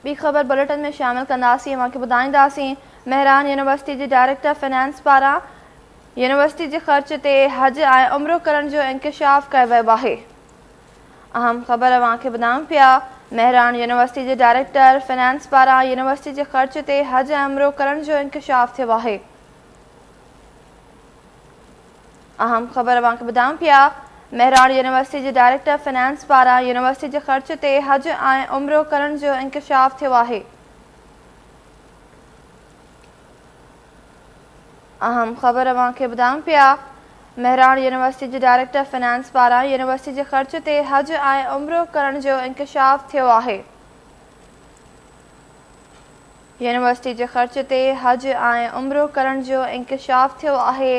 ٻي خبر بليٽن ۾ شامل ڪنداسين اوهان کي ٻڌائينداسين مهراڻ يونيورسٽي جي ڊائريڪٽر فنانس پاران يونيورسٽي جي خرچ تي حج ۽ عمرو ڪرڻ جو انڪشاف ڪيو ويو آهي. اهم خبر اوهان کي ٻڌايون پيا مهراڻ يونيورسٽي جي ڊائريڪٽر فنانس پاران يونيورسٽي جي خرچ تي حج ۽ عمرو ڪرڻ جو انڪشاف ٿيو آهي. اهم خبر اوهان کي ٻڌايون پيا مهراڻ يونيورسٽي جي ڊائريڪٽر فنانس پاران يونيورسٽي جي خرچ تي حج ۽ عمرو ڪرڻ جو انڪشاف ٿيو آهي. اهم خبر اوهان کي ٻڌايون پيا مهراڻ يونيورسٽي جي ڊائريڪٽر فنانس پاران يونيورسٽي جي خرچ تي حج ۽ عمرو ڪرڻ جو انڪشاف ٿيو آهي. يونيورسٽي جي خرچ تي حج ۽ عمرو ڪرڻ جو انڪشاف ٿيو آهي.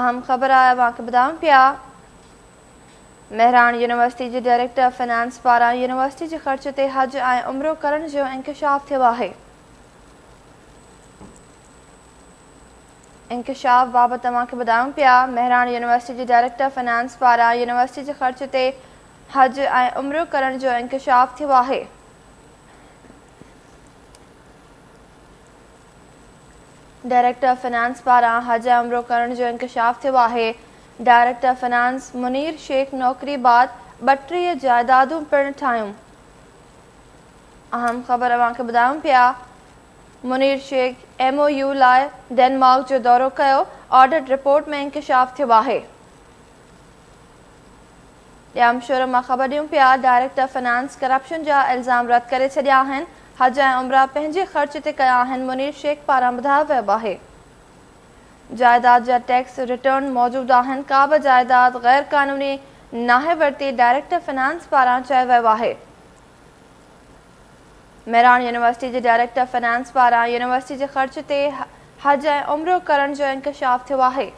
اهم خبر آهي اوهان کي ٻڌايون پيا مهراڻ يونيورسٽي جي ڊائريڪٽر فنانس پاران يونيورسٽي جي خرچ تي حج ۽ عمرو ڪرڻ جو انڪشاف ٿيو آهي. انڪشاف بابت اوهان کي ٻڌايون پيا، مهراڻ يونيورسٽي جي ڊائريڪٽر فنانس پاران يونيورسٽي جي خرچ تي حج ۽ عمرو ڪرڻ جو انڪشاف ٿيو آهي. ڊائريڪٽر فنانس پاران حج ۽ عمرو ڪرڻ جو انڪشاف ٿيو آهي. ڊائريڪٽر فنانس منير شيخ نوڪري بعد 32 جائيدادون پڻ ٺاهيون. اهم خبر اوهان کي ٻڌايون پيا، Munir Shaikh M O U لاء ڊينمارڪ جو دورو ڪيو، آڊٽ رپورٽ ۾ انڪشاف ٿيو آهي. ڄامشورو مان خبر ڏيون پيا، ڊائريڪٽر فنانس ڪرپشن جا الزام رد ڪري ڇڏيا آهن، حج ۽ عمرا پنهنجي خرچ تي ڪيا آهن، منير شيخ پاران ٻڌايو ويو آهي. جائيداد جا ٽيڪس رٽرن موجود آهن، ڪابه جائيداد غير قانوني ناهي ورتي، ڊائريڪٽر فنانس پاران چيو ويو آهي. مهراڻ يونيورسٽي جي ڊائريڪٽر فنانس پاران يونيورسٽي جي خرچ تي حج ۽ عمرو ڪرڻ جو انڪشاف ٿيو آهي.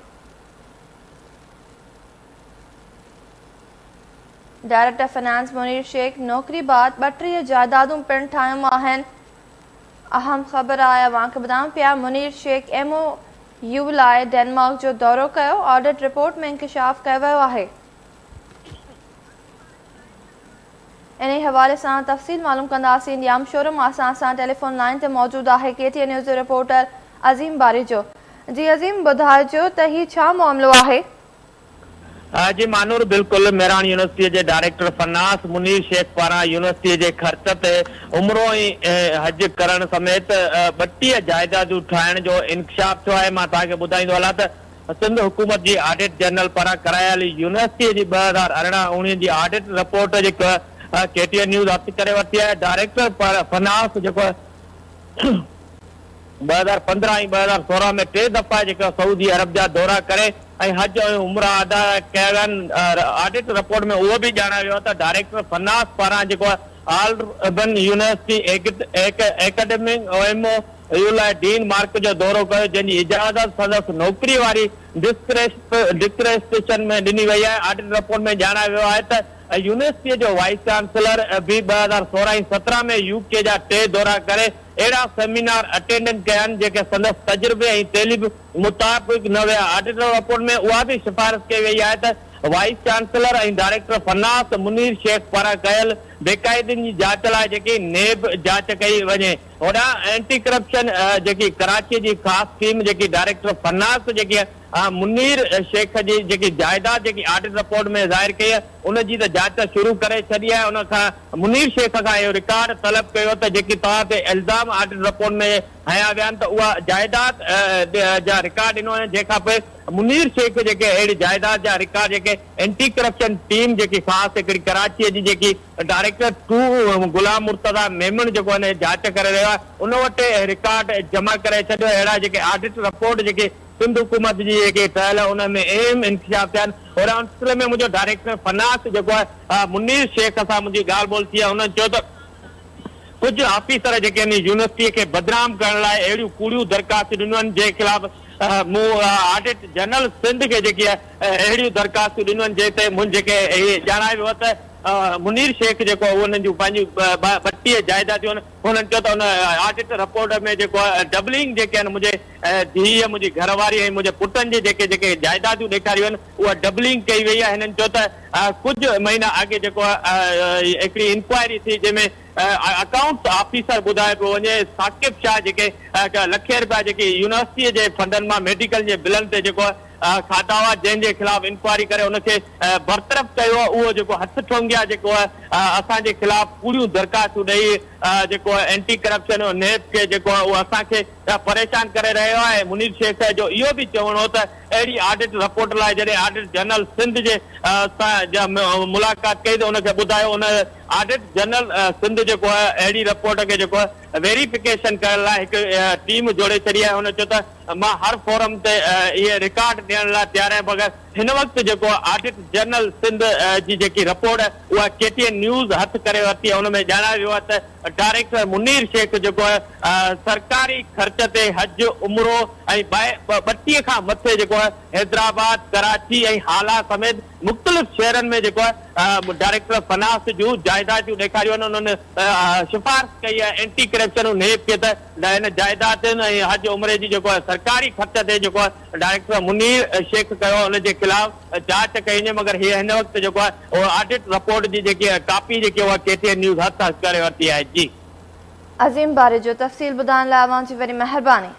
ڊائريڪٽر فنانس منير شيخ نوڪري بعد 32 جائيدادون پڻ ٺاهيون آهن. اهم خبر آهي اوهان کي ٻڌايون پيا Munir Shaikh M O U لاء ڊينمارڪ جو دورو ڪيو، آڊٽ رپورٽ ۾ انڪشاف ڪيو ويو آهي. انهي حوالي سان تفصيل معلوم ڪنداسين ڄامشورو مان اسان سان ٽيليفون لائين تي موجود آهي ڪي ٽي اين نيوز جو رپورٽر عظيم باريجو جي عظيم ٻڌائجو ته هي ڇا معاملو آهي؟ جي مانور بلڪل مهراڻ يونيورسٽيء جي ڊائريڪٽر فنانس منير شيخ پاران يونيورسٽيء جي خرچ تي عمرو ۽ حج ڪرڻ سميت 32 جائيدادون ٺاهڻ جو انڪشاف ٿيو آهي مان توهان کي ٻڌائيندو هلان ته سنڌ حڪومت جي آڊٽ جنرل پاران ڪرايل يونيورسٽيء جي 2018 اوڻيهه جي آڊٽ رپورٽ جيڪو ڪي ٽي اين نيوز هٿ ڪري ورتي آهي ڊائريڪٽر فنانس جيڪو 2015 ۽ 2016 ۾ ٽي دفعا جيڪو سعودي عرب جا دورا ڪري ۽ حج ۽ عمرا ادا ڪيا ويا آهن آڊٽ رپورٽ ۾ اهو به ڄاڻايو ويو آهي ته ڊائريڪٽر فنانس پاران جيڪو all urban university academic M O U لاء ڊين مارڪ جو دورو ڪيو جنهن جي اجازت سندس نوڪري واري ڊسڪرپشن ۾ ڏني وئي آهي. آڊٽ رپورٽ ۾ ڄاڻايو ويو آهي ته يونيورسٽيء جو وائيس چانسلر به 2016 ۽ 17 ۾ يو ڪي جا ٽي دورا ڪري اهڙا سيمينار اٽينڊ ڪيا آهن جيڪي سندس تجربي ۽ تعليم مطابق نه ويا. آڊٽ رپورٽ ۾ اها به سفارش ڪئي وئي آهي ته vice chancellor ۽ director finance Munir Shaikh پاران ڪيل بيقاعدين جي جاچ لاء جيڪي نيب جاچ ڪئي وڃي. هوڏانهن اينٽي ڪرپشن جيڪي ڪراچي جي خاص ٽيم جيڪي ڊائريڪٽر فنانس جيڪي منير شيخ جي جيڪي جائيداد جيڪي آڊٽ رپورٽ ۾ ظاهر ڪئي ان جي ته جاچ شروع ڪري ڇڏي آهي ان کان منير شيخ کان اهو رڪارڊ طلب ڪيو ته جيڪي توهان تي الزام آڊٽ رپورٽ ۾ هنيا ويا آهن ته اها جائيداد جا رڪارڊ ڏنو وڃي جنهن کان پوء منير شيخ جيڪي اهڙي جائيداد جا رڪارڊ جيڪي اينٽي ڪرپشن ٽيم جيڪي خاص هڪڙي ڪراچي جي جيڪي ڊائريڪٽر ٽو غلام مرتضيٰ ميمڻ جيڪو ان جي جاچ ڪري رهيو آهي ان وٽ رڪارڊ جمع ڪري ڇڏيو اهڙا جيڪي آڊٽ رپورٽ جيڪي سنڌ حڪومت جي جيڪي ٺهيل ان ۾ اهم انڪشاف ٿيا آهن هوڏانهن ان سلسلي ۾ منهنجو ڊائريڪٽر فنانس جيڪو آهي منير شيخ سان منهنجي ڳالهه ٻولهه ٿي آهي هنن چيو ته ڪجهه آفيسر جيڪي ان يونيورسٽي کي بدنام ڪرڻ لاء اهڙيون ڪوڙيون درخواستون ڏنيون آهن جنهن خلاف مون آڊٽ جنرل سنڌ کي جيڪي اهڙيون درخواستون ڏنيون آهن جنهن تي مون جيڪي ڄاڻايو ويو ته آهي منير شيخ جيڪو آهي انهن جون پنهنجون 32 جائيداديون آهن هنن چيو ته ان آڊٽ رپورٽ ۾ جيڪو آهي ڊبلنگ جيڪي آهن منهنجي ڌيء منهنجي گهر واري ۽ منهنجي پٽن جي جيڪي جيڪي جائيداديون ڏيکاريون آهن اها ڊبلنگ ڪئي وئي آهي هنن چيو ته ڪجهه مهينا اڳي جيڪو آهي هڪڙي انڪوائري ٿي جنهن ۾ اڪائونٽس آفيسر ٻڌايو پيو وڃي ثاقب شاهه جيڪي لکين رپيا جيڪي يونيورسٽي جي فنڊن مان ميڊيڪل جي بلن تي جيڪو کاڌا هئا جنهن جي خلاف انڪوائري ڪري ان کي برطرف ڪيو اهو جيڪو هٿ ٺونگيا جيڪو اسان جي خلاف ڪوڙيون درخواستون ڏئي جيڪو اينٽي ڪرپشن نيب کي جيڪو اهو اسان کي پريشان ڪري رهيو آهي منير شيخ جو اهو به چوڻ هو ته اهڙي آڊٽ رپورٽ لاء جڏهن آڊٽ جنرل سنڌ جي سان ملاقات ڪئي ته ان کي ٻڌايو ان آڊٽ جنرل سنڌ جيڪو آهي اهڙي رپورٽ کي جيڪو آهي ويريفڪيشن ڪرڻ لاء هڪ ٽيم جوڙي ڇڏي آهي هن چيو ته مان هر فورم تي اهي رڪارڊ ڏيڻ لاء تيار آهيان مگر هن وقت جيڪو آڊٽ جنرل سنڌ جي جيڪي رپورٽ اها ڪي ٽي اين نيوز هٿ ڪري ورتي آهي ان ۾ ڄاڻايو ويو آهي ته ڊائريڪٽر منير شيخ جيڪو آهي سرڪاري خرچ تي حج عمرو ۽ 32 کان مٿي جيڪو آهي حيدرآباد ڪراچي ۽ هالا سميت مختلف شهرن ۾ جيڪو آهي ڊائريڪٽر فنانس جون جائيداديون ڏيکاريون آهن انهن سفارش ڪئي آهي اينٽي ڪرپشن نيب کي ته هن جائيدادن ۽ حج عمري جي جيڪو آهي سرڪاري خرچ تي جيڪو آهي ڊائريڪٽر منير شيخ ڪيو ان جي خلاف جاچ ڪئي وڃي مگر هي هن وقت جيڪو آهي اهو آڊٽ رپورٽ جي جيڪي ڪاپي جيڪي اها ڪي ٽي اين نيوز هٿ ڪري ورتي آهي جي. عظيم باري جو تفصيل ٻڌائڻ لاء اوهان جي وڏي مهرباني.